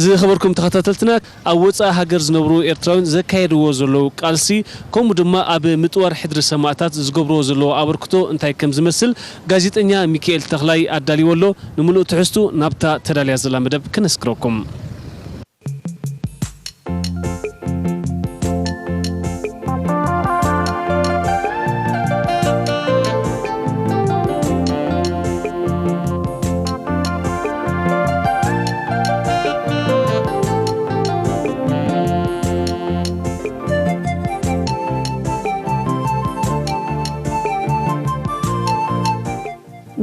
ዝኸበርኩም ተኸታተልትና፣ ኣብ ወጻኢ ሃገር ዝነብሩ ኤርትራውያን ዘካየድዎ ዘለዉ ቃልሲ፣ ከምኡ ድማ ኣብ ምጥዋር ሕድሪ ሰማእታት ዝገብርዎ ዘለዉ ኣበርክቶ እንታይ ከም ዝመስል፣ ጋዜጠኛ ሚካኤል ተኽላይ ኣዳልይዎ ኣሎ። ንምሉእ ትሕዝቱ ናብታ ተዳልያ ዘላ መደብ ክነስክረኩም።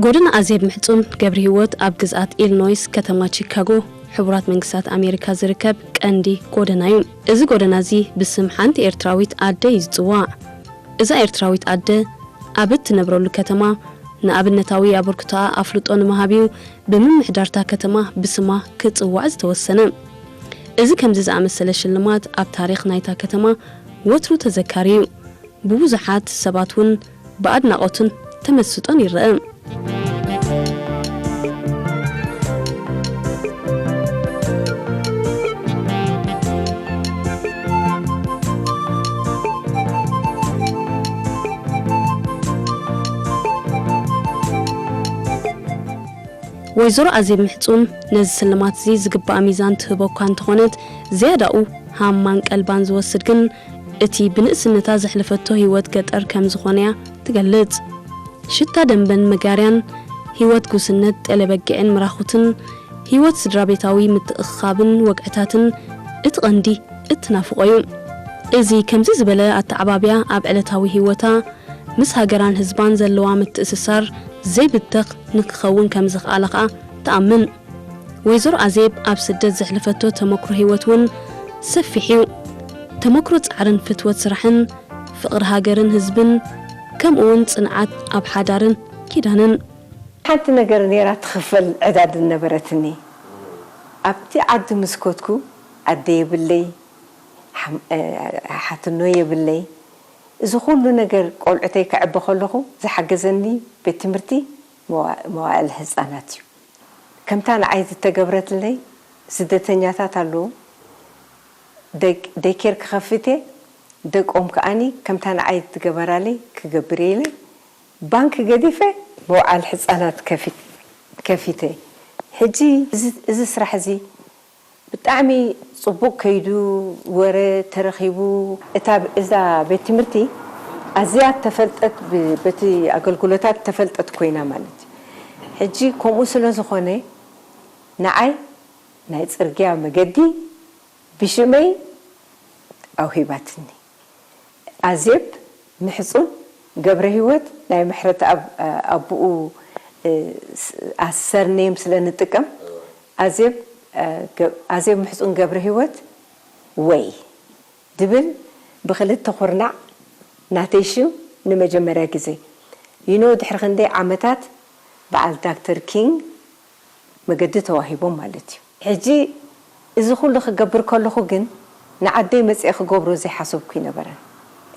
ጎደና ኣዜብ ምሕጹን ገብረ ህይወት ኣብ ግዝኣት ኢልኖይስ ከተማ ቺካጎ ሕቡራት መንግስታት ኣሜሪካ ዝርከብ ቀንዲ ጎደና እዩ። እዚ ጎደና እዚ ብስም ሓንቲ ኤርትራዊት ኣደ እዩ ዝጽዋዕ። እዛ ኤርትራዊት ኣደ ኣብ እትነብረሉ ከተማ ንኣብነታዊ ኣበርክቶኣ ኣፍልጦ ንምሃብ እዩ ብምምሕዳርታ ከተማ ብስማ ክጽዋዕ ዝተወሰነ። እዚ ከምዚ ዝኣመሰለ ሽልማት ኣብ ታሪኽ ናይታ ከተማ ወትሩ ተዘካሪ እዩ። ብብዙሓት ሰባት እውን ብኣድናቖትን ተመስጦን ይረአ። ወይዘሮ ኣዜብ ምሕጹን ነዚ ስልማት እዚ ዝግባእ ሚዛን ትህቦ እኳ እንተኾነት፣ ዝያዳኡ ሃማን ቀልባን ዝወስድ ግን እቲ ብንእስነታ ዘሕለፈቶ ህይወት ገጠር ከም ዝኾነ እያ ትገልጽ። ሽታ ደንበን መጋርያን፣ ህይወት ጉስነት ጤለበጊዕን ምራኹትን፣ ህይወት ስድራ ቤታዊ ምትእኽኻብን ወግዕታትን እቲ ቐንዲ እትናፍቖ እዩ። እዚ ከምዚ ዝበለ ኣተዓባብያ ኣብ ዕለታዊ ህይወታ ምስ ሃገራን ህዝባን ዘለዋ ምትእስሳር ዘይብተኽ ንክኸውን ከም ዘኽኣላ ኸኣ ትኣምን። ወይዘሮ ኣዜብ ኣብ ስደት ዘሕለፈቶ ተመክሮ ህይወት እውን ሰፊሕ እዩ። ተመክሮ ጻዕርን ፍትወት ስራሕን፣ ፍቕሪ ሃገርን ህዝብን፣ ከምኡ እውን ጽንዓት ኣብ ሓዳርን ኪዳንን። ሓንቲ ነገር ነይራ ትኽፈል ዕዳ ዝነበረትኒ። ኣብቲ ዓዲ ምስ ከድኩ ኣደ የብለይ፣ ሓም-፣ እ፣ ሓትኖ የብለይ። እዚ ኩሉ ነገር ቆልዑተይ ከዕቢ ከለኹ ዝሓገዘኒ ቤት ትምህርቲ መዋ-፣ መዋእለ ህጻናት እዩ። ከምታ ንዓይ ዝተገብረትለይ ስደተኛታት ኣለዉ። ደቅ-፣ ደይኬር ክኸፍት እየ፣ ደቆም ከኣኒ ከምታ ንዓይ ዝገበራለይ ክገብር እየ ኢለ ባንክ ገዲፈ መውዓል ህጻናት ከፊት-፣ ከፊተ። ሕጂ እዚ፣ እዚ ስራሕ እዚ ብጣዕሚ ጽቡቕ ከይዱ፣ ወረ ተረኺቡ። እታ ብ-፣ እዛ ቤት ትምህርቲ ኣዝያ ተፈልጠት ብ-፣ በቲ ኣገልግሎታት ተፈልጠት ኮይና ማለት እዩ። ሕጂ ከምኡ ስለ ዝኾነ ንዓይ ናይ ጽርግያ መገዲ ብሽመይ ኣውሂባትኒ። ኣዜብ ምሕጹን ገብረ ህይወት ናይ ምሕረት ኣብ-፣ ኣቦኡ፣ እ፣ ስ-፣ ኣሰር ኔም ስለ ንጥቀም፣ ኣዜብ፣ እ፣ ገ-፣ ኣዜብ ምሕጹን ገብረ ህይወት ወይ ድብል ብኽልተ ኩርናዕ ናተይ ሽም ንመጀመርያ ግዜ። You know፣ ድሕሪ ክንደይ ዓመታት በዓል ዳክተር ኪንግ መገዲ ተዋሂቦም ማለት እዩ። ሕጂ እዚ ኩሉ ክገብር ከለኹ ግን ንዓደይ መጽኤ ክገብሮ ዘይሓሰብኩ ይነበረን።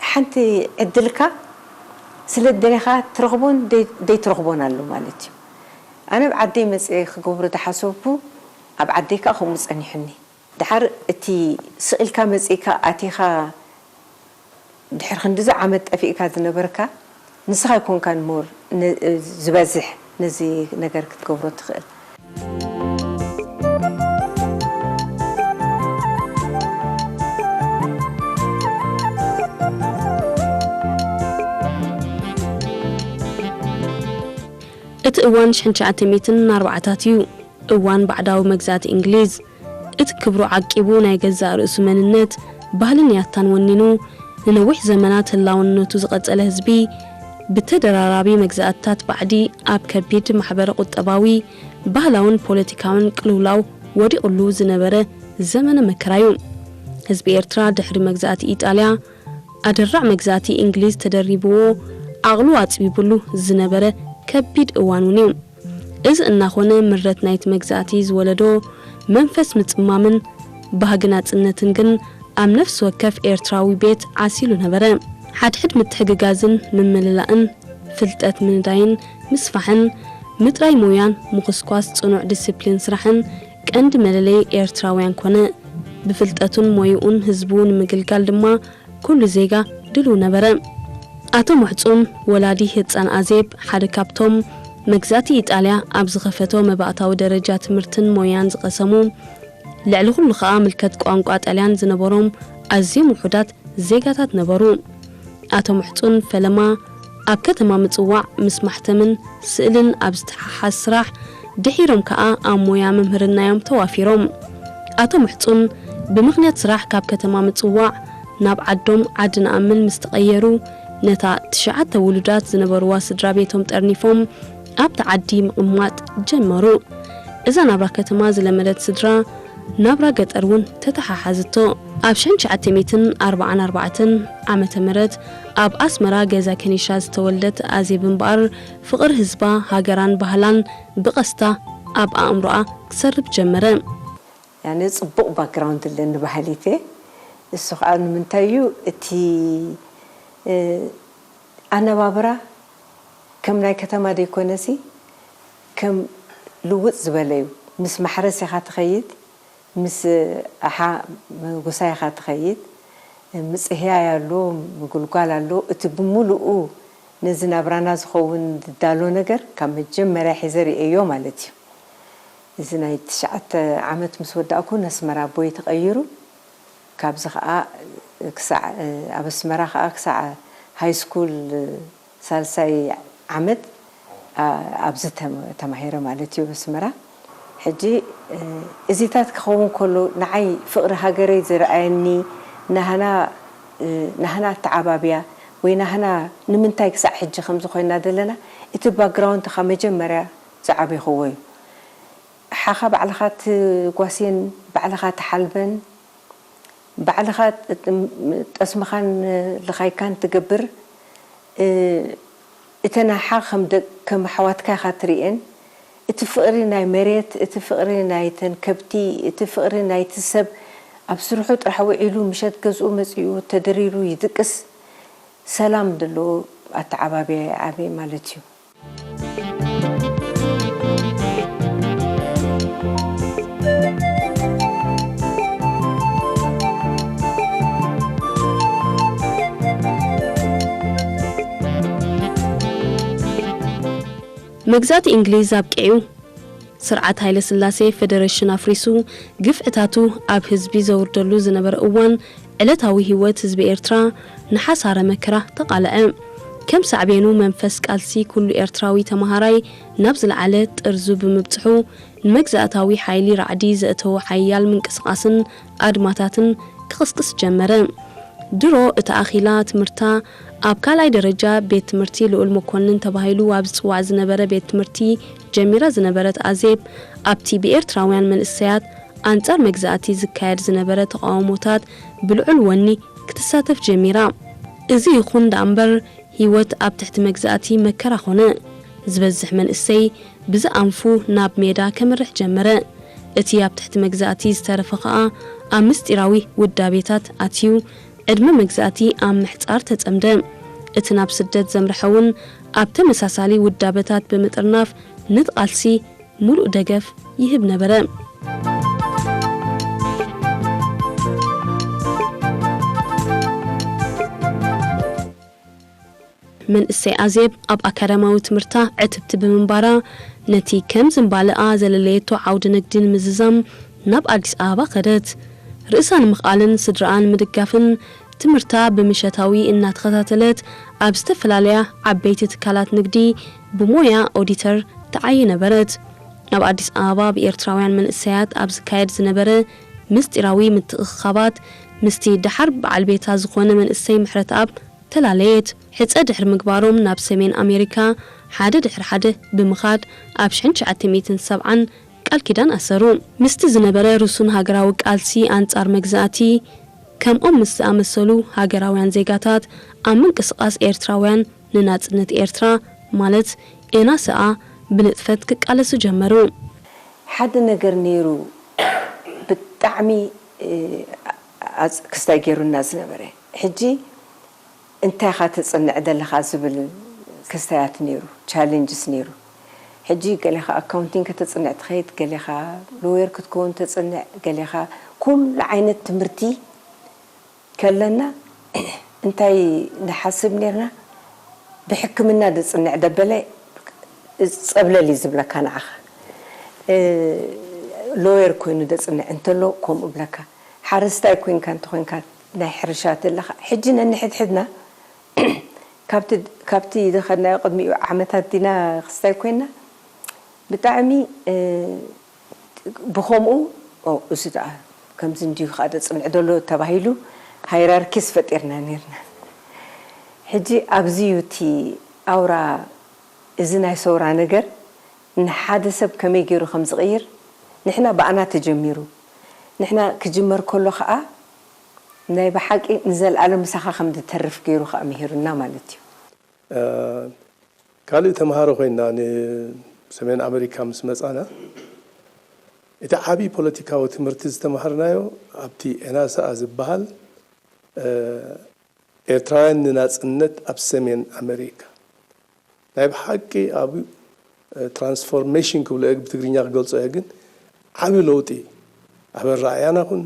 ሓንቲ ዕድልካ ስለ ደሊኻ ትረኽቦን ደይ-፣ ደይትረኽቦን ኣሎ ማለት እዩ። ኣነ ኣብ ዓደይ መጽኤ ክገብሮ ዝሓሰብኩ ኣብ ዓደይ ከኣ ከምኡ ጸኒሑኒ። ደሓር እቲ ስቕ ኢልካ መጺእካ ኣቲኻ ድሕሪ ክንድዚ ዓመት ጠፊእካ ዝነበርካ፣ ንስኻ ኣይኮንካን ሞር ን-፣ ዝበዝሕ ነዚ ነገር ክትገብሮ ትኽእል። እቲ እዋን ሽሕን ትሽዓተ ሚእትን ኣርባዓታት እዩ፣ እዋን ባዕዳዊ መግዛእቲ እንግሊዝ። እቲ ክብሩ ዓቂቡ ናይ ገዛእ ርእሱ መንነት፣ ባህልን ያታን ወኒኑ፣ ንነዊሕ ዘመናት ህላውነቱ ዝቐጸለ ህዝቢ፣ ብተደራራቢ መግዛእትታት ባዕዲ ኣብ ከቢድ ማሕበረ-ቁጠባዊ፣ ባህላውን ፖለቲካውን ቅልውላው ወዲቑሉ ዝነበረ ዘመነ መከራ'ዩ። ህዝቢ ኤርትራ ድሕሪ መግዛእቲ ኢጣልያ፣ ኣደራዕ መግዛእቲ እንግሊዝ ተደሪብዎ፣ ዓቕሉ ኣጽቢቡሉ ዝነበረ ከቢድ እዋን እውን እዩ። እዚ እናኾነ፣ ምረት ናይቲ መግዛእቲ ዝወለዶ መንፈስ ምጽማምን ባህጊ ናጽነትን ግን ኣብ ነፍሲ ወከፍ ኤርትራዊ ቤት ዓሲሉ ነበረ። ሓድሕድ ምትሕግጋዝን ምምልላእን፣ ፍልጠት ምንዳይን ምስፋሕን፣ ምጥራይ ሞያን ምኹስኳስ ጽኑዕ ዲሲፕሊን ስራሕን ቀንዲ መለለዪ ኤርትራውያን ኮነ። ብፍልጠቱን ሞይኡን ህዝቡ ንምግልጋል ድማ ኩሉ ዜጋ ድሉው ነበረ። ኣቶ ምሕጹን ወላዲ ህጻን ኣዜብ ሓደ ካብቶም መግዛእቲ ኢጣልያ ኣብ ዝኸፈቶ መባእታዊ ደረጃ ትምህርትን ሞያን ዝቐሰሙ፣ ልዕሊ ኩሉ ኸኣ ምልከት ቋንቋ ጣልያን ዝነበሮም ኣዝዮም ውሑዳት ዜጋታት ነበሩ። ኣቶ ምሕጹን ፈለማ ኣብ ከተማ ምጽዋዕ ምስ ማሕተምን ስእልን ኣብ ዝተሓሓዝ ስራሕ፣ ድሒሮም ከኣ ኣብ ሞያ ምምህርና እዮም ተዋፊሮም። ኣቶ ምሕጹን ብምኽንያት ስራሕ ካብ ከተማ ምጽዋዕ ናብ ዓዶም ዓዲ ንኣምን ምስ ተቐየሩ፣ ነታ ትሽዓተ ውሉዳት ዝነበርዋ ስድራ ቤቶም ጠርኒፎም ኣብቲ ዓዲ ምቕማጥ ጀመሩ። እዛ ናብራ ከተማ ዝለመደት ስድራ፣ ናብራ ገጠር እውን ተተሓሓዝቶ። ኣብ ሽሕን ትሽዓተ ሚእትን ኣርባዓን ኣርባዕተን ዓመተ ምህረት ኣብ ኣስመራ ገዛ ከኒሻ ዝተወልደት ኣዜብ እምበኣር፣ ፍቕሪ ህዝባ፣ ሃገራን ባህላን ብቐስታ ኣብ ኣእምሮኣ ክሰርብ ጀመረ። ያኔ ጽቡቕ ባክግራውንድ ኣለኒ በሃሊት እየ። እሱ ኸኣ ንምንታይ እዩ? እቲ፣ እ፣ ኣነባብራ ከም ናይ ከተማ ደይኮነሲ፣ ከም ልውጥ ዝበለ እዩ። ምስ ማሕረስ ኢኻ ትኸይድ፣ ምስ ኣሓ ምጉሳይ ኢኻ ትኸይድ፣ ምጽህያይ ኣሎ፣ ምጉልጓል ኣሎ። እቲ ብምሉኡ ነዚ ናብራና ዝኸውን ዝዳሎ ነገር ካብ መጀመርያ ሒዘ ርእየዮ ማለት እዩ። እዚ ናይ ትሽዓተ ዓመት ምስ ወዳእኩ፣ ነስመራ ኣቦይ ተቐይሩ። ካብዚ ኸኣ ክሳዕ፣ ኣብ ኣስመራ ኸኣ ክሳዕ ሃይ ስኩል ሳልሳይ ዓመት፣ ኣ-፣ ኣብዚ ተም-፣ ተማሂረ ማለት እዩ፣ ኣብ ኣስመራ። ሕጂ፣ እ፣ እዚታት ክኸውን ከሎ፣ ንዓይ ፍቕሪ ሃገረይ ዝረኣየኒ፣ ናህና፣ እ፣ ናህና ኣተዓባብያ ወይ ናህና ንምንታይ ክሳዕ ሕጂ ከምዚ ኮይና ዘለና፣ እቲ ባክግራውንድ ካብ መጀመርያ ዝዓበኹዎ እዩ። ሓኻ ባዕልኻ ትጓስየን፣ ባዕልኻ ትሓልበን፣ ባዕልኻ ጥ-፣ ጥ-፣ ጠስምኻን ልኻይካን ትገብር፣ እ፣ እተን ኣሓ ከም ደ-፣ ከም ኣሕዋትካ ኢኻ ትርእየን። እቲ ፍቕሪ ናይ መሬት፣ እቲ ፍቕሪ ናይተን ከብቲ፣ እቲ ፍቕሪ ናይቲ ሰብ ኣብ ስርሑ ጥራሕ ውዒሉ ምሸት ገዝኡ መጺኡ ተደሪሩ ይድቅስ፣ ሰላም ዘለዎ ኣተዓባብያ ይዓቢ ማለት እዩ። መግዛእቲ እንግሊዝ ኣብቂዑ። ስርዓት ሃይለ ስላሴ ፈደረሽን ኣፍሪሱ፣ ግፍዕታቱ ኣብ ህዝቢ ዘውርደሉ ዝነበረ እዋን፣ ዕለታዊ ህይወት ህዝቢ ኤርትራ ንሓሳረ መከራ ተቓልዐ። ከም ሳዕቤኑ፣ መንፈስ ቃልሲ ኩሉ ኤርትራዊ ተመሃራይ ናብ ዝለዓለ ጥርዙ ብምብጽሑ፣ ንመግዛእታዊ ሓይሊ ራዕዲ ዘእተዎ ሓያል ምንቅስቓስን ኣድማታትን ክቕስቅስ ጀመረ። ድሮ እታ ኣኺላ ትምህርታ ኣብ ካልኣይ ደረጃ ቤት ትምህርቲ ልኡል መኮንን ተባሂሉ ኣብ ዝጽዋዕ ዝነበረ ቤት ትምህርቲ ጀሚራ ዝነበረት ኣዜብ፣ ኣብቲ ብኤርትራውያን መንእሰያት ኣንጻር መግዛእቲ ዝካየድ ዝነበረ ተቓውሞታት ብልዑል ወኒ ክትሳተፍ ጀሚራ። እዚ ይኹን ደኣ እምበር፣ ህይወት ኣብ ትሕቲ መግዛእቲ መከራ ኾነ። ዝበዝሕ መንእሰይ ብዝኣንፉ ናብ ሜዳ ከምርሕ ጀመረ። እቲ ኣብ ትሕቲ መግዛእቲ ዝተረፈ ኸኣ ኣብ ምስጢራዊ ውዳቤታት ኣትዩ፣ ዕድመ መግዛእቲ ኣብ ምሕጻር ተጸምደ። እቲ ናብ ስደት ዘምርሐ እውን ኣብ ተመሳሳሊ ውዳበታት ብምጥርናፍ ንቲ ቃልሲ ምሉእ ደገፍ ይህብ ነበረ። መንእሰይ ኣዜብ ኣብ ኣካዳሚያዊ ትምህርታ ዕትብቲ ብምንባራ፣ ነቲ ከም ዝንባለኣ ዘለለየቶ ዓውዲ ንግዲ ንምዝዛም ናብ ኣዲስ ኣበባ ከደት። ርእሳ ንምኽኣልን ስድራኣ ንምድጋፍን ትምህርታ ብምሸታዊ እናተኸታተለት ኣብ ዝተፈላለያ ዓበይቲ ትካላት ንግዲ ብሞያ ኦዲተር ትዓዪ ነበረት። ኣብ ኣዲስ ኣበባ ብኤርትራውያን መንእሰያት ኣብ ዝካየድ ዝነበረ ምስጢራዊ ምትእኽኻባት ምስቲ ደሓር በዓል ቤታ ዝኾነ መንእሰይ ምሕረትኣብ ተላለየት። ሕጸ ድሕሪ ምግባሮም ናብ ሰሜን ኣሜሪካ ሓደ ድሕሪ ሓደ ብምኻድ ኣብ ሽሕን ትሽዓተ ሚእትን ሰብዓን ቃል ኪዳን ኣሰሩ። ምስቲ ዝነበረ ርሱን ሃገራዊ ቃልሲ ኣንጻር መግዛእቲ፣ ከምኦም ምስ ዝኣመሰሉ ሃገራውያን ዜጋታት ኣብ ምንቅስቓስ ኤርትራውያን ንናጽነት ኤርትራ ማለት ኤናስኣ ብንጥፈት ክቃለሱ ጀመሩ። ሓደ ነገር ነይሩ ብጣዕሚ፣ እ፣ ኣጽ-፣ ክስታይ ገይሩና ዝነበረ። ሕጂ እንታይ ኢኻ ተጽንዕ ዘለኻ ዝብል ክስታያት ነይሩ፣ ቻሌንጅስ ነይሩ። ሕጂ ገሌኻ ኣካውንቲንግ ከተጽንዕ ትኸይድ፣ ገሌኻ ሎየር ክትከውን ተጽንዕ፣ ገሌኻ ኩሉ ዓይነት ትምህርቲ ከለና እንታይ ንሓስብ ኔርና? ብሕክምና ደጽንዕ ደበለ ጸብለል እዩ ዝብለካ ንዓኻ። እ፣ ሎየር ኮይኑ ደጽንዕ እንተሎ ከምኡ ብለካ። ሓረስታይ ኮይንካ እንተኾይንካ ናይ ሕርሻ ተለኻ። ሕጂ ነንሕድሕድና ካብቲ፣ ካብቲ ዝኸድናዮ ቅድሚኡ ዓመታት ዲና ክስታይ ኮይና? ብጣዕሚ፣ እ፣ ብኸምኡ፣ "ኦ፣ እዚ ደኣ ከምዚ እንድዩ ከኣ ደጽንዕ ደሎ" ተባሂሉ ሃይራርኪስ ፈጢርና ኔርና። ሕጂ ኣብዚ እዩ እቲ ኣውራ፣ እዚ ናይ ሰውራ ነገር ንሓደ ሰብ ከመይ ገይሩ ከም ዝቕይር፣ ንሕና ብኣና ተጀሚሩ። ንሕና ክጅመር ከሎ ከኣ ናይ ብሓቂ ንዘለኣለም ምሳኻ ከም ዝተርፍ ገይሩ ከኣ ምሂሩና ማለት እዩ። እ፣ ካልእ ተምሃሮ ኮይና ንሰሜን ኣመሪካ ምስ መጻና፣ እቲ ዓቢ ፖለቲካዊ ትምህርቲ ዝተማሃርናዮ ኣብቲ ኤናሳኣ ዝበሃል፣ እ፣ ኤርትራውያን ንናጽነት ኣብ ሰሜን ኣመሪካ። ናይ ብሓቂ ኣብ፣ እ፣ ትራንስፎርሜሽን ክብሎ እየ፣ ብትግርኛ ክገልጾ እየ፣ ግን ዓቢ ለውጢ ኣብ ኣረኣእያና ይኹን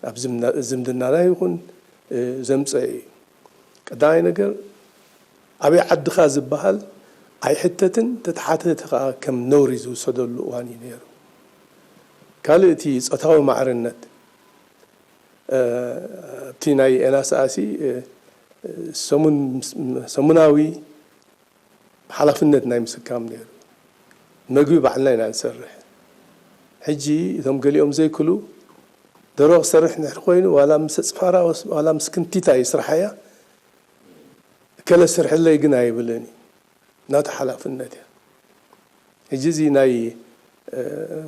ኣብ ዝምና-፣ ዝምድናና ይኹን፣ እ፣ ዘምጸ እዩ። ቀዳማይ ነገር፣ ኣበይ ዓድኻ ዝበሃል ኣይሕተትን፣ ተተሓተተ ከኣ ከም ነውሪ ዝውሰደሉ እዋን እዩ ነይሩ። ካልእ እቲ ጾታዊ ማዕርነት፣ እ፣ ኣብቲ ናይ ኤናሳኣሲ፣ እ፣ ሰሙን፣ ሰሙናዊ ሓላፍነት ናይ ምስካም ነይሩ። መግቢ ባዕልና ኢና ንሰርሕ። ሕጂ እቶም ገሊኦም ዘይክሉ ደሮ ክሰርሕ እንድሕር ኮይኑ፣ ዋላ ምስ ኣጽፋራ ወስ-፣ ዋላ ምስ ክንቲት ኣይስርሓያ፣ እከለ ስርሕለይ ግን ኣይብልን እዩ። ናቱ ሓላፍነት እያ። ሕጂ እዚ ናይ፣ እ፣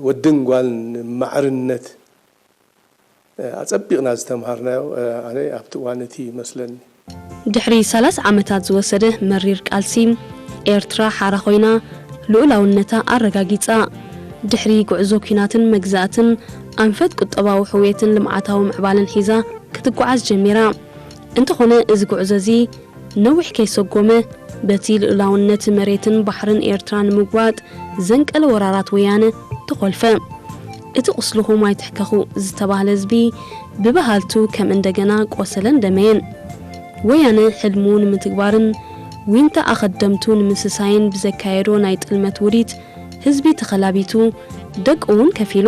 ወድን ጓልን ማዕርነት፣ እ፣ ኣጸቢቕና ዝተምሃርናዮ፣ እ፣ ኣነ ኣብቲ እዋን እቲ ይመስለኒ። ድሕሪ ሰላሳ ዓመታት ዝወሰደ መሪር ቃልሲ፣ ኤርትራ ሓራ ኮይና ልኡላውነታ ኣረጋጊጻ። ድሕሪ ጉዕዞ ኲናትን መግዛእትን፣ ኣንፈት ቁጠባዊ ሕውየትን ልምዓታዊ ምዕባለን ሒዛ ክትጓዓዝ ጀሚራ። እንተኾነ፣ እዚ ጉዕዞ እዚ ነዊሕ ከይሰጎመ፣ በቲ ልኡላውነት መሬትን ባሕርን ኤርትራ ንምጉባጥ ዘንቀለ ወራራት ወያነ ተኾልፈ። እቲ ቁስልኹም ኣይትሕከኹ ዝተባህለ ህዝቢ ብበሃልቱ ከም እንደገና ቆሰለን ደመየን። ወያነ ሕልሙ ንምትግባርን ዊንታ ኣኸደምቱ ንምስሳይን ብዘካየዶ ናይ ጥልመት ውዲት ህዝቢ ተኸላቢቱ፣ ደቁ እውን ከፊሉ።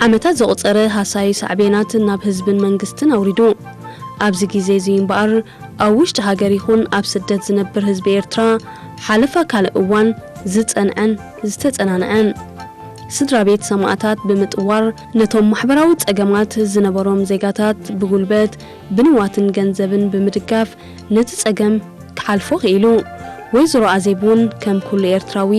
ዓመታት ዘቑጸረ ሃሳዩ ሳዕቤናት ናብ ህዝብን መንግስትን ኣውሪዱ። ኣብዚ ግዜ እዚ እምበኣር፣ ኣብ ውሽጢ ሃገር ይኹን ኣብ ስደት ዝነብር ህዝቢ ኤርትራ፣ ሓለፋ ካልእ እዋን ዝጸንዐን ዝተጸናንዐን። ስድራ ቤት ሰማእታት ብምጥዋር፣ ነቶም ማሕበራዊ ጸገማት ዝነበሮም ዜጋታት ብጉልበት፣ ብንዋትን ገንዘብን ብምድጋፍ፣ ነቲ ጸገም ክሓልፎ ክኢሉ። ወይዘሮ ኣዜብ እውን ከም ኩሉ ኤርትራዊ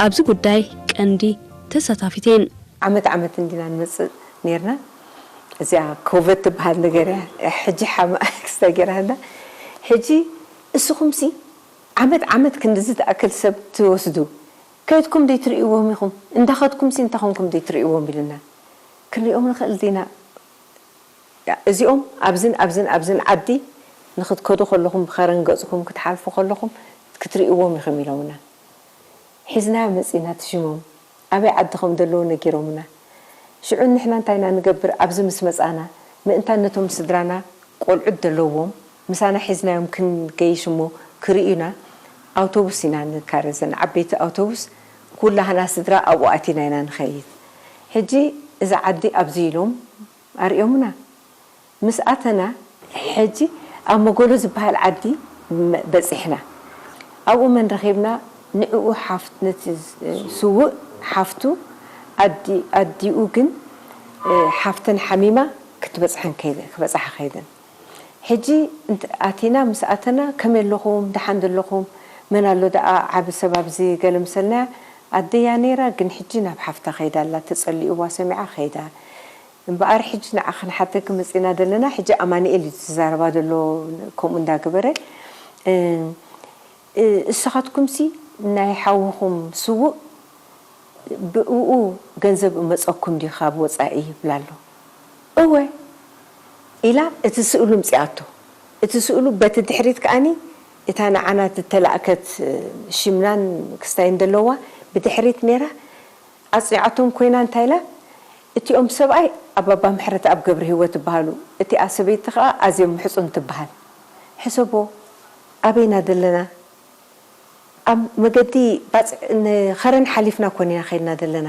ኣብዚ ጉዳይ ቀንዲ ተሳታፊት እየን። ዓመት ዓመት እንዲና ንመጽእ ኔርና። እዚኣ ኮቨድ ትበሃል ነገር እያ። ሕጂ ሓማ ክስታይ ገይራትና። ሕጂ እስኹምሲ ዓመት ዓመት ክንድዚ ትኣክል ሰብ ትወስዱ፣ ከይድኩም ደይትርእይዎም ኢኹም? እንዳኸድኩምሲ እንተኾንኩም ደይትርእይዎም ኢሉና። ክንሪኦም ንኽእል ዲና? እዚኦም ኣብዝን ኣብዝን ኣብዝን ዓዲ ንኽትከዱ ከለኹም፣ ብኸረን ገጽኩም ክትሓልፉ ከለኹም ክትርእይዎም ኢኹም ኢሎምና። ሒዝናዮ መጺእና እቲ ሽሞም፣ ኣበይ ዓዲ ከም ዘለዉ ነጊሮምና። ሽዑ ንሕና እንታይ ኢና ንገብር? ኣብዚ ምስ መጻና፣ ምእንታን ነቶም ስድራና ቆልዑት ዘለዎም ምሳና ሒዝናዮም ክንገይሽ እሞ ክርእዩና፣ ኣውቶቡስ ኢና ንካረዘን፣ ዓበይቲ ኣውቶቡስ ኩላህና ስድራ ኣብኡ ኣቲና ኢና ንኸይድ። ሕጂ እዚ ዓዲ ኣብዚ ኢሎም ኣርእዮምና። ምስ ኣተና፣ ሕጂ ኣብ መጎሎ ዝበሃል ዓዲ መ-፣ በጺሕና። ኣብኡ መን ረኺብና? ንዕኡ ሓፍ-፣ ነቲ ዝ-፣ ስዉእ ሓፍቱ፣ ኣዲ-፣ ኣዲኡ ግን፣ እ፣ ሓፍተን ሓሚማ ክትበጽሐን ከይደ-፣ ክበጽሓ ከይደን። ሕጂ እንት-፣ ኣቲና፣ ምስ ኣተና፣ "ከመይ ኣለኹም? ደሓን ዶ ኣለኹም? መን ኣሎ ደኣ ዓቢ ሰብ ኣብዚ?" ገለ ምስ በልናያ፣ ኣደያ ነይራ፣ ግን ሕጂ ናብ ሓፍታ ከይዳ ኣላ፣ ተጸሊኡዋ ሰሚዓ ከይዳ። እምበኣር ሕጂ ንዓ ክንሓተኪ መጺና ዘለና፣ ሕጂ ኣማኑኤል እዩ ዝዛረባ ዘሎ፣ ከምኡ እንዳገበረ። እ፣ እ፣ "እሳኻትኩምሲ ናይ ሓውኹም ስዉእ ብእኡ ገንዘብ እመጸኩም ድዩ ካብ ወጻኢ?" ይብላ ኣሎ። "እወ" ኢላ እቲ ስእሉ ምጺኣቶ። እቲ ስእሉ በቲ ድሕሪት ከኣኒ እታ ንዓና ዝተላእከት ሽምናን ክስታይን ዘለዋ ብድሕሪት ነይራ። ኣጽኒዓቶም ኮይና እንታይ ኢላ? እቲኦም ሰብኣይ ኣባባ ምሕረተኣብ ገብረሂወት ይበሃሉ፣ እቲኣ ሰበይቲ ከኣ ኣዜብ ምሕጹን ትበሃል። ሕሰቦ፣ ኣበይና ዘለና? ኣብ መገዲ ባጽዕ ንኸረን ሓሊፍና ኮን ኢና ከይድና ዘለና።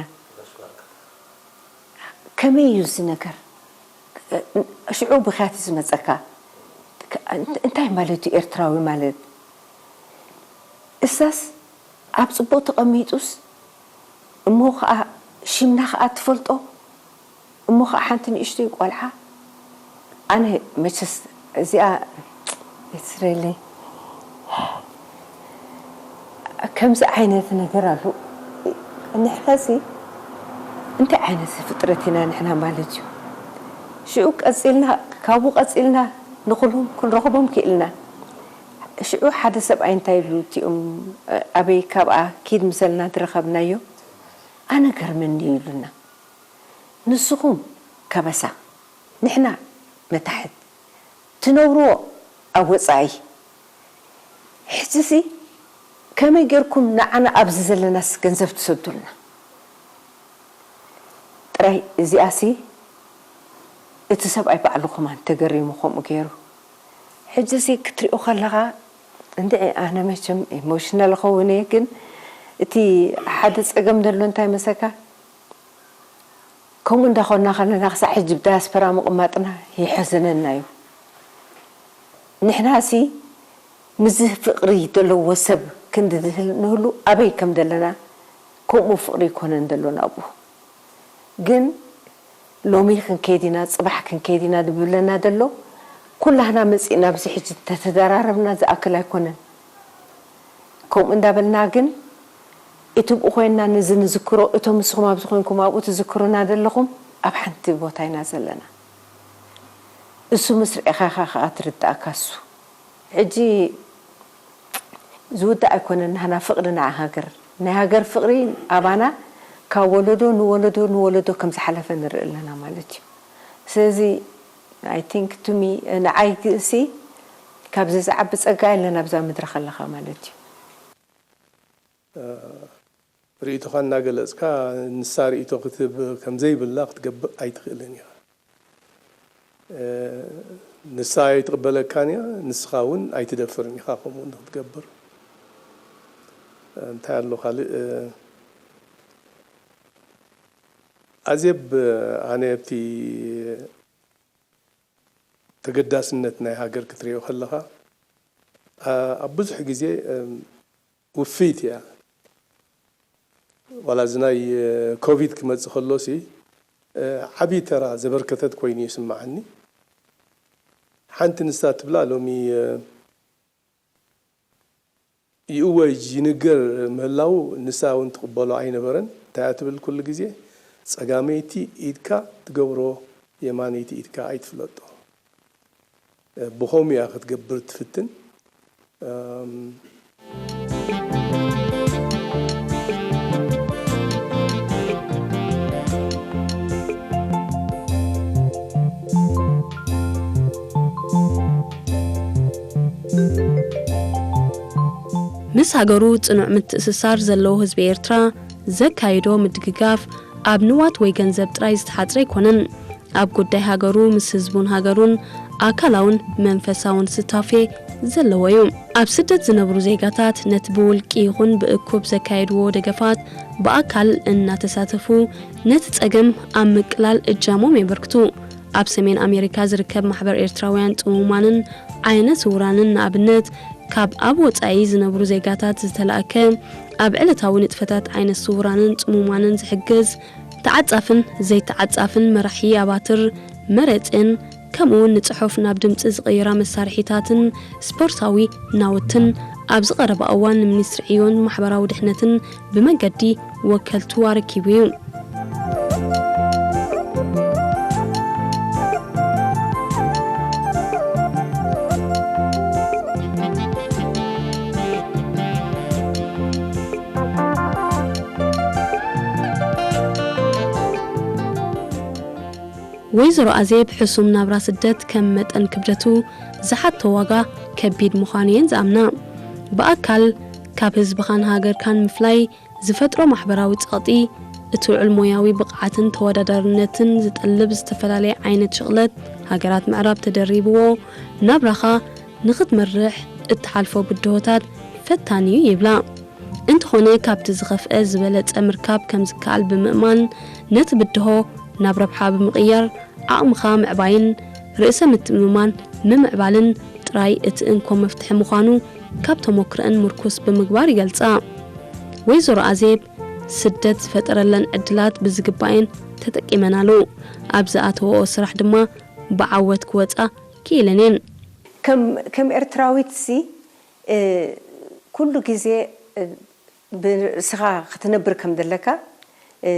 ከመይ እዩ እዚ ነገር? ሽዑ ብኽያት እዩ ዝመጸካ። እንታይ ማለት እዩ ኤርትራዊ ማለት? እሳስ ኣብ ጽቡቕ ተቐሚጡስ፣ እሞ ኸኣ ሽምና ኸኣ ትፈልጦ፣ እሞ ኸኣ ሓንቲ ንእሽቶይ ቆልዓ። ኣነ መቸስ እዚኣ it's really ከምዚ ዓይነት ነገር ኣሎ። ንሕናሲ እንታይ ዓይነት ፍጥረት ኢና ንሕና ማለት እዩ? ሽዑ ቀጺልና፣ ካብኡ ቀጺልና ንኹሎም ክንረኽቦም ክኢልና። ሽዑ ሓደ ሰብኣይ እንታይ ኢሉ፣ እቲኦም ኣበይ ካብኣ ኪድ ምሰልና ዝረኸብናዮ፣ ኣነ ገርመኒ ኢሉና። ንስኹም ከበሳ፣ ንሕና መታሕት፣ ትነብርዎ ኣብ ወጻኢ። ሕጂሲ ከመይ ጌርኩም ንዓና ኣብዚ ዘለናስ ገንዘብ ትሰዱልና? ጥራይ እዚኣሲ እቲ ሰብኣይ ባዕሉ ከማን ተገሪሙ ከምኡ ገይሩ። ሕጂሲ ክትሪኦ ከለኻ እንድዒ ኣነ መቸም ኢሞሽናል እኸውን እየ፣ ግን እቲ ሓደ ጸገም ዘሎ እንታይ መሰካ? ከምኡ እንዳኾንና ከለና ክሳዕ ሕጂ ብዳያስፖራ ምቕማጥና ይሕዝነና እዩ። ንሕናሲ ምስዚ ፍቕሪ ዘለዎ ሰብ ክንዲ ንህል-፣ ንህሉ ኣበይ ከም ዘለና ከምኡ ፍቕሪ ይኮነን ዘሎና ኣብኡ። ግን ሎሚ ክንከይድ ኢና፣ ጽባሕ ክንከይድ ኢና ዝብለና ዘሎ፣ ኩላህና መጺእና ኣብዚ ሕጂ እንተተደራረብና ዝኣክል ኣይኮነን። ከምኡ እንዳበልና ግን እቲ ብኡ ኮይንና ነዚ ንዝክሮ፣ እቶም ንስኹም ኣብዚ ኮይንኩም ኣብኡ ትዝክሩና ዘለኹም፣ ኣብ ሓንቲ ቦታ ኢና ዘለና። እሱ ምስ ርኤኻ ኢኻ ከኣ ትርድኣካ እሱ። ሕጂ ዝውዳእ ኣይኮነን ናህና ፍቕሪ ንዓ ሃገር። ናይ ሃገር ፍቕሪ ኣባና ካብ ወለዶ ንወለዶ ንወለዶ ከም ዝሓለፈ ንርኢ ኣለና ማለት እዩ። ስለዚ፣ I think to me፣ ንዓይ ግእሲ ካብዚ ዝዓቢ ጸጋ የለን ኣብዛ ምድሪ ከለኻ ማለት እዩ። እ፣ ርእይቶኻ እናገለጽካ ንሳ ርእይቶ ክትህብ ከም ዘይብላ ክትገብር ኣይትኽእልን ኢኻ። እ፣ ንሳ ኣይትቕበለካን እያ፣ ንስኻ እውን ኣይትደፍርን ኢኻ ከምኡ ንክትገብር። እንታይ ኣሎ ካልእ? እ፣ ኣዜብ፣ ኣነ ኣብቲ ተገዳስነት ናይ ሃገር ክትሪኦ ከለኻ፣ ኣ-፣ ኣብ ብዙሕ ግዜ፣ እም፣ ውፍይቲ እያ። ዋላ እዚ ናይ፣ እ፣ ኮቪድ ክመጽእ ከሎሲ፣ እ፣ ዓቢ ተራ ዘበርከተት ኮይኑ ይስምዓኒ። ሓንቲ ንሳ ትብላ ሎሚ፣ እ፣ ይእወጅ ይንገር ምህላዉ ንሳ እውን ትቕበሎ ኣይነበረን። እንታይ እያ ትብል ኩሉ ግዜ? ጸጋመይቲ ኢድካ ትገብሮ የማነይቲ ኢድካ ኣይትፍለጦ። እ፣ ብኸምኡ እያ ክትገብር ትፍትን። እም፣ ምስ ሃገሩ ጽኑዕ ምትእስሳር ዘለዎ ህዝቢ ኤርትራ ዘካይዶ ምድግጋፍ ኣብ ንዋት ወይ ገንዘብ ጥራይ ዝተሓጽረ ኣይኮነን። ኣብ ጉዳይ ሃገሩ ምስ ህዝቡን ሃገሩን ኣካላውን መንፈሳውን ስታፌ ዘለዎ እዩ። ኣብ ስደት ዝነብሩ ዜጋታት ነቲ ብውልቂ ይኹን ብእኩብ ዘካየድዎ ደገፋት ብኣካል እናተሳተፉ ነቲ ጸገም ኣብ ምቅላል እጃሞም የበርክቱ። ኣብ ሰሜን ኣሜሪካ ዝርከብ ማሕበር ኤርትራውያን ጽሙማንን ዓይነ ስውራንን ንኣብነት ካብ ኣብ ወጻኢ ዝነብሩ ዜጋታት ዝተላእከ ኣብ ዕለታዊ ንጥፈታት ዓይነ ስውራንን ጽሙማንን ዝሕግዝ ተዓጻፍን ዘይተዓጻፍን መራሒ ኣባትር መረጽን ከምኡውን ንጽሑፍ ናብ ድምጺ ዝቕይራ መሳርሒታትን ስፖርታዊ ናውትን ኣብዚ ቀረባ እዋን ንሚኒስትሪ ዕዮን ማሕበራዊ ድሕነትን ብመንገዲ ወከልቱ ኣረኪቡ እዩ። ወይዘሮ ኣዜብ ሕሱም ናብራ ስደት ከም መጠን ክብደቱ ዝሓቶ ዋጋ ከቢድ ምዃኑ እየን ዝኣምና። ብኣካል ካብ ህዝብኻን ሃገርካን ምፍላይ ዝፈጥሮ ማሕበራዊ ጸቕጢ፣ እቲ ልዑል ሞያዊ ብቕዓትን ተወዳዳርነትን ዝጠልብ ዝተፈላለየ ዓይነት ሽቕለት ሃገራት ምዕራብ ተደሪብዎ፣ ናብራኻ ንኽትመርሕ እትሓልፎ ብድሆታት ፈታኒ እዩ ይብላ። እንተኾነ ካብቲ ዝኸፍአ ዝበለጸ ምርካብ ከም ዝከኣል ብምእማን፣ ነቲ ብድሆ ናብ ረብሓ ብምቕያር ዓቕምኻ ምዕባይን ርእሰ ምትእምማን ምምዕባልን ጥራይ እቲ እንኮ መፍትሒ ምዃኑ ካብ ተሞክረአን ምርኩስ ብምግባር ይገልጻ። ወይዘሮ ኣዜብ፣ ስደት ዝፈጠረለን ዕድላት ብዝግባኤን ተጠቂመናሉ፣ ኣብ ዝኣተወኦ ስራሕ ድማ ብዓወት ክወጻ ክኢለን እየን። ከም ከም ኤርትራዊት ሲ እ፣ ኩሉ ግዜ እ፣ ብርእስኻ ክትነብር ከም ዘለካ እ፣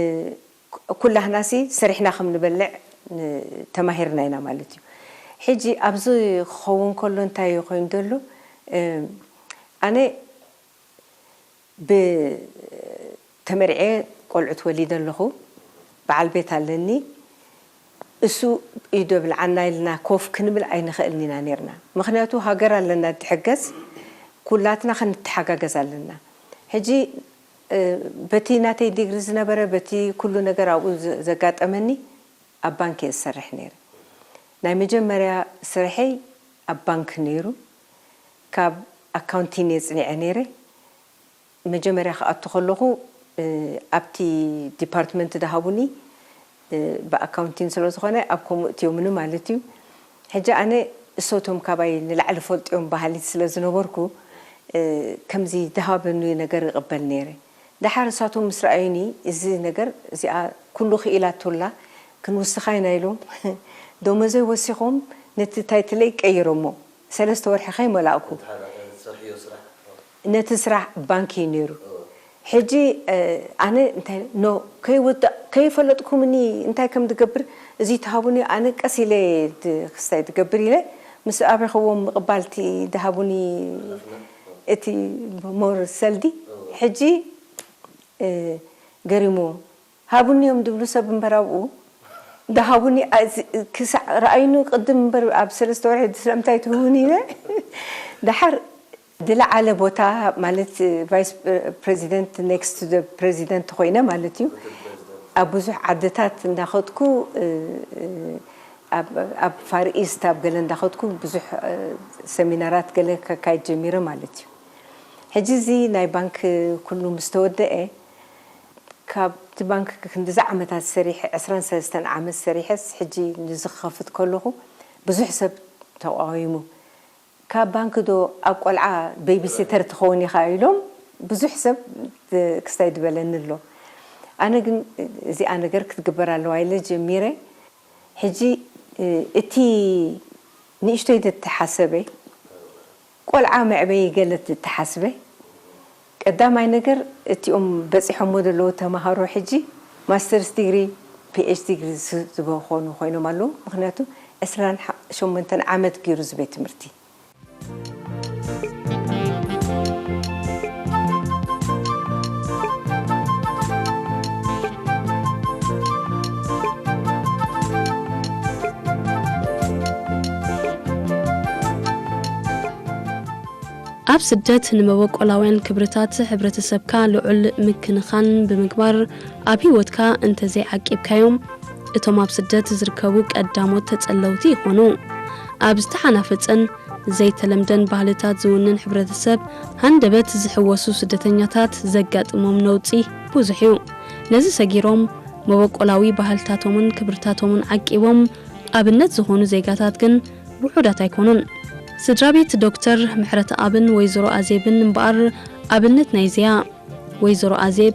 ኩላህናሲ ሰሪሕና ከም ንበልዕ ን- ተማሂርና ኢና ማለት እዩ። ሕጂ ኣብዚ ክኸውን ከሎ እንታይ እዩ ኮይኑ ዘሎ? እ፣ ኣነ ብ ተመርዕየ ቆልዑት ወሊደ ኣለኹ። በዓል ቤት ኣለኒ። እሱ እዩ ደብልዓና ኢልና ኮፍ ክንብል ኣይንኽእልን ኢና ነርና። ምኽንያቱ ሃገር ኣለና ትሕገዝ፣ ኩላትና ክንተሓጋገዝ ኣለና። ሕጂ እ፣ በቲ ናተይ ዲግሪ ዝነበረ በቲ ኩሉ ነገር ኣብኡ ዘ- ዘጋጠመኒ ኣብ ባንክ እየ ዝሰርሕ ነይረ። ናይ መጀመርያ ስርሐይ ኣብ ባንክ ነይሩ። ካብ ኣካውንቲንግ እየ ጽኒዐ ነይረ። መጀመርያ ክኣቱ ከለኹ እ፣ ኣብቲ ዲፓርትመንት ዝሃቡኒ እ፣ ብኣካውንቲንግ ስለ ዝኾነ ኣብ ከምኡ እትዮምኒ ማለት እዩ። ሕጂ ኣነ እሶቶም ካባይ ንላዕሊ ፈልጥዮም በሃሊት ስለ ዝነበርኩ እ፣ ከምዚ ዝሃበኒ ነገር ይቕበል ነይረ። ደሓር እሳቶም ምስ ረኣዩኒ እዚ ነገር እዚኣ ኩሉ ክኢላቶላ ክንውስኻ ኢና ኢሎም ደሞዘይ ወሲኾም ነቲ ታይትለይ ቀይሮሞ ሰለስተ ወርሒ ከይመላእኩ ነቲ ስራሕ ባንክ እዩ ነይሩ። ሕጂ ኣነ እንታይ ኖ ከይወዳእ ከይፈለጥኩምኒ እንታይ ከም ዝገብር እዚ ትሃቡኒ ኣነ ቀስ ኢለ ክስታይ ትገብር ኢለ ምስ ኣበኽዎም ምቕባልቲ ዝሃቡኒ እቲ ሞር ሰልዲ ሕጂ ገሪምዎም ሃቡኒ እዮም ዝብሉ ሰብ እምበር ኣብኡ ደሃቡኒ ክሳዕ ረኣይኑ ቅድም እምበር ኣብ ሰለስተ ወርሒ ስለምንታይ ትህቡኒ ኢለ ደሓር ዝለዓለ ቦታ ማለት ቫይስ ፕሬዚደንት ኔክስት ፕሬዚደንት ኮይነ ማለት እዩ ኣብ ብዙሕ ዓድታት እንዳኸጥኩ ኣብ ፋር ኢስት ኣብ ገለ እንዳኸጥኩ ብዙሕ ሰሚናራት ገለ ከካይድ ጀሚረ ማለት እዩ ሕጂ እዚ ናይ ባንክ ኩሉ ምስ ተወደአ ካብቲ ባንክ ክንድዚ ዓመታት ሰሪሐ ዕስራን ሰለስተን ዓመት ሰሪሐስ ሕጂ ንዚ ክኸፍት ከለኹ ብዙሕ ሰብ ተቃዊሙ ካብ ባንክ ዶ ኣብ ቆልዓ ቤቢሲተር ትኸውን ኢኻ ኢሎም ብዙሕ ሰብ ክስታይ ዝበለኒ ኣሎ ኣነ ግን እዚኣ ነገር ክትግበር ኣለዋ ኢለ ጀሚረ ሕጂ እቲ ንእሽቶይ ተተሓሰበ ቆልዓ መዕበዪ ገለ ተተሓስበ ቀዳማይ ነገር እቲኦም በፂሖሞ ዘለዉ ተምሃሮ ሕጂ ማስተርስ ዲግሪ ፒኤች ዲግሪ ዝኾኑ ኮይኖም ኣለዉ ምክንያቱ ዕስራን ሸሞንተን ዓመት ገይሩ እዚ ቤት ትምህርቲ ኣብ ስደት ንመበቆላውያን ክብርታት ሕብረተሰብካ ልዑል ምክንኻን ብምግባር ኣብ ህይወትካ እንተዘይዓቂብካዮም እቶም ኣብ ስደት ዝርከቡ ቀዳሞት ተጸለውቲ ይኾኑ። ኣብ ዝተሓናፈጸን ዘይተለምደን ባህልታት ዝውንን ሕብረተሰብ ሃንደበት ዝሕወሱ ስደተኛታት ዘጋጥሞም ነውጺ ብዙሕ እዩ። ነዚ ሰጊሮም መበቆላዊ ባህልታቶምን ክብርታቶምን ዓቂቦም ኣብነት ዝኾኑ ዜጋታት ግን ውሑዳት ኣይኮኑን። ስድራ ቤት ዶክተር ምሕረተኣብን ወይዘሮ ኣዜብን እምበኣር ኣብነት ናይዚያ። ወይዘሮ ኣዜብ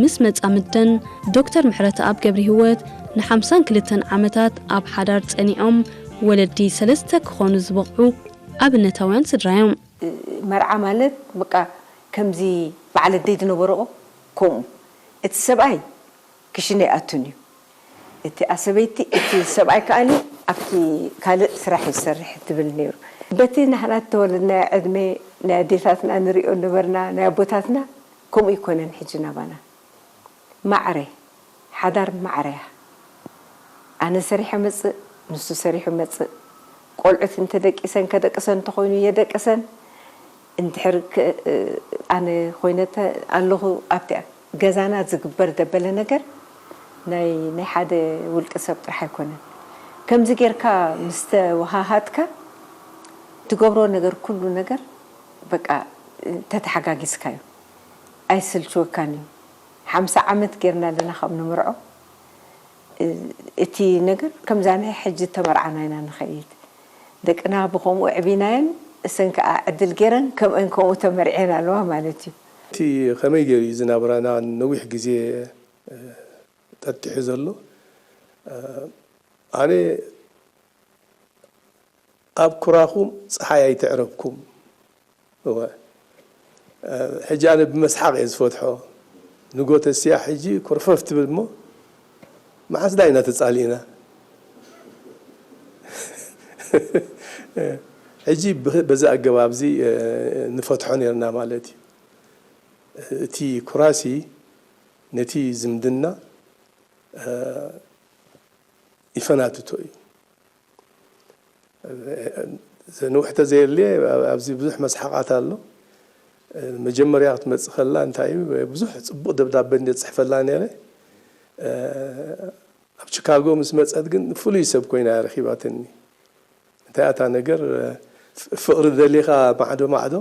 ምስ መጻምደን ዶክተር ምሕረተኣብ ገብረሂወት ንሓምሳን ክልተን ዓመታት ኣብ ሓዳር ጸኒዖም ወለዲ ሰለስተ ክኾኑ ዝበቕዑ ኣብነታውያን ስድራ እዮም። መርዓ ማለት በቃ ከምዚ በዓል ኣደይ ዝነበርኦ ከምኡ እቲ ሰብኣይ ክሽነ ይኣቱን እዩ እቲ ኣሰበይቲ እቲ ሰብኣይ ከኣኒ ኣብቲ ካልእ ስራሕ ይሰርሕ ትብል ነይሩ በቲ ናህና ተወለድናዮ ዕድመ ናይ ኣዴታትና ንሪኦ ነበርና ናይ ኣቦታትና ከምኡ ይኮነን ሕጂ ናባና ማዕረ ሓዳር ማዕረ እያ ኣነ ሰሪሐ መፅእ ንሱ ሰሪሑ መፅእ ቆልዑት እንተደቂሰን ከደቅሰን እንተኮይኑ የደቅሰን እንድሕር ኣነ ኮይነተ ኣለኹ ኣብቲ ገዛና ዝግበር ደበለ ነገር ናይ ናይ ሓደ ውልቂ ሰብ ጥራሕ ኣይኮነን። ከምዚ ጌርካ ምስ ተወሃሃድካ ትገብሮ ነገር ኩሉ ነገር በቃ ተተሓጋጊዝካ እዩ። ኣይስልችወካን እዩ። ሓምሳ ዓመት ጌርና ኣለና ካብ ንምርዖ እቲ ነገር ከምዛ ናይ ሕጂ ተመርዓና ኢና ንኸይድ። ደቅና ብኸምኡ ዕቢናየን እሰን ከዓ ዕድል ጌረን ከምአን ከምኡ ተመርዕየን ኣለዋ ማለት እዩ። እቲ ከመይ ገይሩ እዩ ዝናብራና ነዊሕ ግዜ ጠጢሑ ዘሎ? ኣነ ኣብ ኩራኹም ፀሓይ ኣይተዕረብኩም። እወ ሕጂ ኣነ ብመስሓቕ እየ ዝፈትሖ። ንጎ ተስያ ሕጂ ኮርፈፍ ትብል እሞ መዓስ ዳ ኢና ተፃሊእና? ሕጂ በዚ ኣገባብ እዚ ንፈትሖ ነርና ማለት እዩ። እቲ ኩራሲ ነቲ ዝምድና ይፈናትቶ እዩ። ዘንውሕ ተዘየድልየ ኣብዚ ብዙሕ መስሓቓት ኣሎ። መጀመርያ ክትመፅእ ከላ እንታይ እዩ ብዙሕ ፅቡቕ ደብዳበ እንደ ፅሕፈላ ነይረ። ኣብ ቺካጎ ምስ መፀት ግን ፍሉይ ሰብ ኮይና እያ ረኺባትኒ። እንታይ እታ ነገር ፍቕሪ ደሊኻ ማዕዶ ማዕዶ፣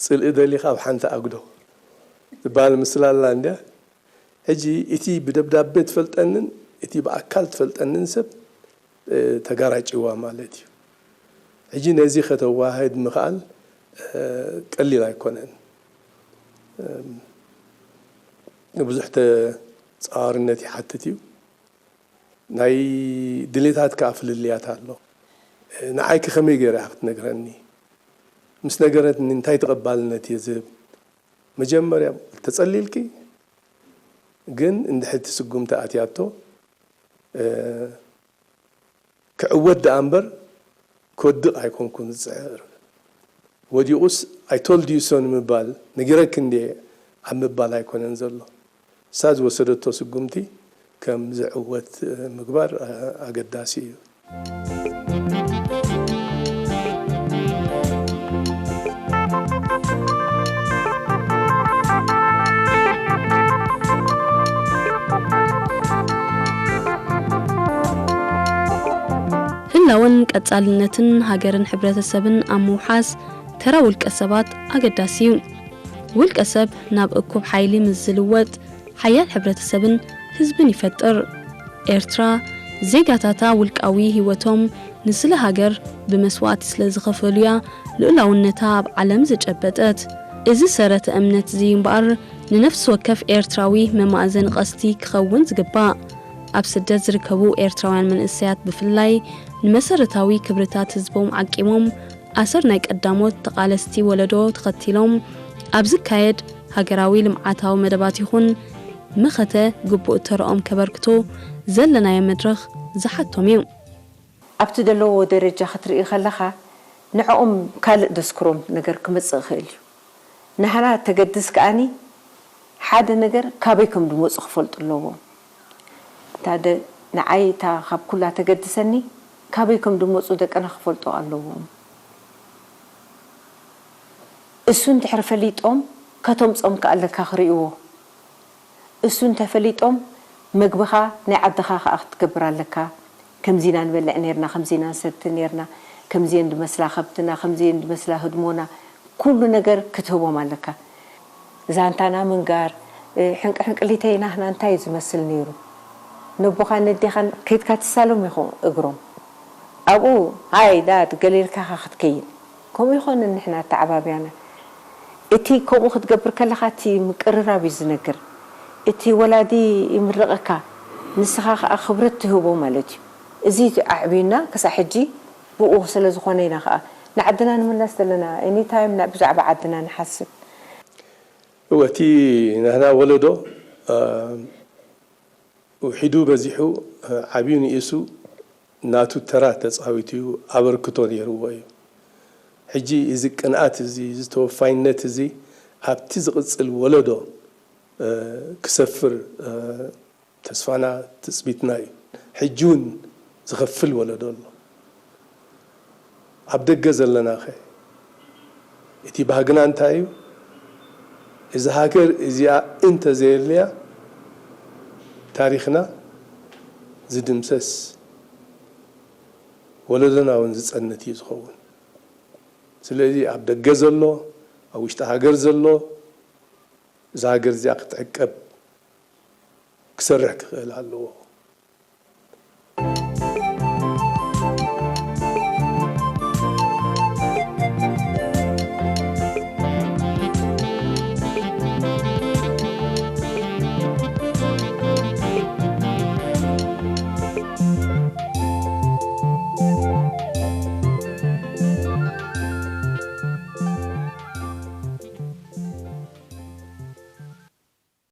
ፅልኢ ደሊኻ ኣብ ሓንቲ ኣጉዶ ዝበሃል ምስላ ኣላ እንድያ። ሕጂ እቲ ብደብዳቤ ትፈልጠንን እቲ ብኣካል ትፈልጠንን ሰብ ተጋራጭዋ ማለት እዩ። ሕጂ ነዚ ከተዋህድ ምኽኣል ቀሊል ኣይኮነን። ብዙሕ ተፃዋርነት ይሓትት እዩ። ናይ ድሌታት ከዓ ፍልልያት ኣሎ። ንዓይ ከ ከመይ ገይራ ክትነግረኒ? ምስ ነገረትኒ እንታይ ተቐባልነት እየ ዝህብ? መጀመርያ ተፀሊልኪ ግን እንድሕር እቲ ስጉምቲ ኣትያቶ ክዕወት ደኣ እምበር ክወድቕ ኣይኮንኩን ዝፅዕር። ወዲቑስ I told you so ንምባል ነጊረኪ እንድየ ኣብ ምባል ኣይኮነን ዘሎ። እሳ ዝወሰደቶ ስጉምቲ ከም ዝዕወት ምግባር ኣገዳሲ እዩ። ህላወን ቀጻልነትን ሃገርን ሕብረተሰብን ኣብ ምውሓስ ተራ ውልቀ ሰባት ኣገዳሲ እዩ። ውልቀ ሰብ ናብ እኩብ ሓይሊ ምስ ዝልወጥ ሓያል ሕብረተሰብን ህዝብን ይፈጥር። ኤርትራ ዜጋታታ ውልቃዊ ህይወቶም ንስለ ሃገር ብመስዋእቲ ስለ ዝኸፈሉያ ልኡላውነታ ኣብ ዓለም ዝጨበጠት። እዚ ሰረተ እምነት እዚ እምበኣር ንነፍሲ ወከፍ ኤርትራዊ መማእዘኒ ቀስቲ ክኸውን ዝግባእ። ኣብ ስደት ዝርከቡ ኤርትራውያን መንእሰያት ብፍላይ ንመሰረታዊ ክብርታት ህዝቦም ዓቂሞም ኣሰር ናይ ቀዳሞት ተቓለስቲ ወለዶ ተኸቲሎም ኣብ ዝካየድ ሃገራዊ ልምዓታዊ መደባት ይኹን መኸተ ግቡእ ተረኦም ከበርክቶ ዘለናዮ መድረኽ ዝሓቶም እዩ። ኣብቲ ደለዎ ደረጃ ክትርኢ ከለኻ ንዕኦም ካልእ ደስክሮም ነገር ክመጽእ ይኽእል እዩ። ናህና ተገድስ ከኣኒ ሓደ ነገር ካበይ ከም ድመጹ ክፈልጡ ኣለዎም። እታ ደ ንዓይ እታ ካብ ኩላ ተገድሰኒ ካበይ ከም ድመጹ ደቅና ክፈልጡ ኣለዎም። እሱ እንድሕር ፈሊጦም ከተምጾም ከኣ ኣለካ ክርእይዎ። እሱ እንተፈሊጦም መግብኻ ናይ ዓድኻ ከኣ ክትገብር ኣለካ። ከምዚ ኢና ንበልዕ ኔርና፣ ከምዚ ኢና ንሰቲ ኔርና፣ ከምዚ እየን ድመስላ ከብትና፣ ከምዚ እየን ድመስላ ህድሞና፣ ኩሉ ነገር ክትህቦም ኣለካ። ዛንታና ምንጋር፣ ሕንቅሕንቅሊተይ ናህና እንታይ እዩ ዝመስል ነይሩ? ነቦኻን ነዴኻን ከይድካ ትሳሎም ኢኹም እግሮም። ኣብኡ ሃይ ዳድ ገለ ኢልካ ኢኻ ክትከይድ። ከምኡ ይኾንን ንሕና ኣተዓባብያና። እቲ ከምኡ ክትገብር ከለኻ እቲ ምቅርራብ እዩ ዝነግር። እቲ ወላዲ ይምርቐካ፣ ንስኻ ከኣ ክብረት ትህቦ ማለት እዩ። እዚ ኣዕብዩና ክሳዕ ሕጂ ብኡ ስለ ዝኾነ ኢና ከኣ ንዓድና ንምለስ ዘለና። ኤኒ ታይም ብዛዕባ ዓድና ንሓስብ። እወ እቲ ናህና ወለዶ ውሒዱ በዚሑ ዓብዩ ንኢሱ ናቱ ተራ ተፃዊቱ እዩ ኣበርክቶ ነይርዎ እዩ። ሕጂ እዚ ቅንኣት እዚ እዚ ተወፋይነት እዚ ኣብቲ ዝቕፅል ወለዶ ክሰፍር ተስፋና ትፅቢትና እዩ። ሕጂ እውን ዝኸፍል ወለዶ ኣሎ። ኣብ ደገ ዘለናኸ እቲ ባህግና እንታይ እዩ? እዛ ሃገር እዚኣ እንተዘየልያ ታሪኽና ዝድምሰስ፣ ወለዶና እውን ዝጸንት እዩ ዝኸውን። ስለዚ ኣብ ደገ ዘሎ፣ ኣብ ውሽጢ ሃገር ዘሎ፣ እዛ ሃገር እዚኣ ክትዕቀብ ክሰርሕ ክኽእል ኣለዎ።